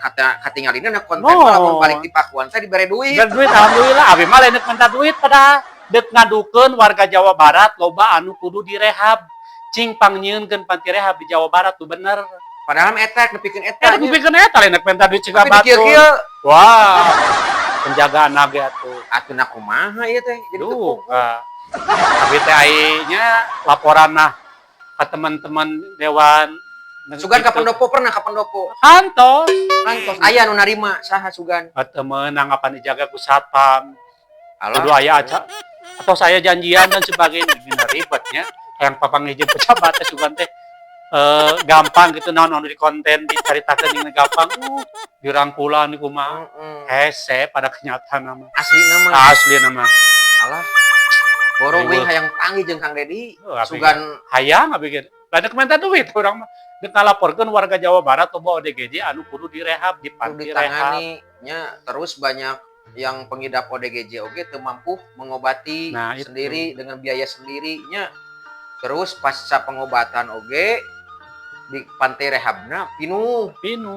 kata katingalina na konten No. mah lamun balik di Pakuan saya dibere duit. Dan duit, alhamdulillah. Abi mah lain minta duit, pada dek ngadukeun warga Jawa Barat loba anu kudu direhab. Cing pangnyieunkeun panti rehab di Jawa Barat tuh bener. Padahal mah eta nepikeun eta Eh, nya. Nepikeun eta, lain minta duit cing Tapi batur. Dikieu-kieu. Wah. Penjagaan ge atuh. Atuh na kumaha ieu teh? Jadi teu Duh, Kak. Tapi teh nya laporan nah ke teman-teman dewan. Sugan ka pendopo, pernah ka pendopo? Kantos. Kantos aya nu narima saha sugan? Teu meunang, apan dijaga ku satpam. Alah. Kudu aya aca atau saya janjian dan sebagainya. Gini ribetnya. Yang papanggih jeung pejabat teh sugan teh gampang gitu, naon anu di konten dicaritakeun ini gampang, dirangkulan kumaha. Hese pada kenyataan nama. Asli nama. Asli nama. Alah. Boro Ribet. Wing hayang panggih jeung Kang Dedi. Oh, abi Sugan. Hayang abi ge. Lain minta duit urang mah. Dek ngalaporkeun warga Jawa Barat loba ODGJ anu kudu direhab di Kudu panti rehab. Ditangani nya. Terus banyak yang pengidap ODGJ oge teu mampu mengobati Nah, itu. Sendiri dengan biaya sendiri nya. Terus pasca pengobatan oge di panti rehabna pinuh. Pinuh.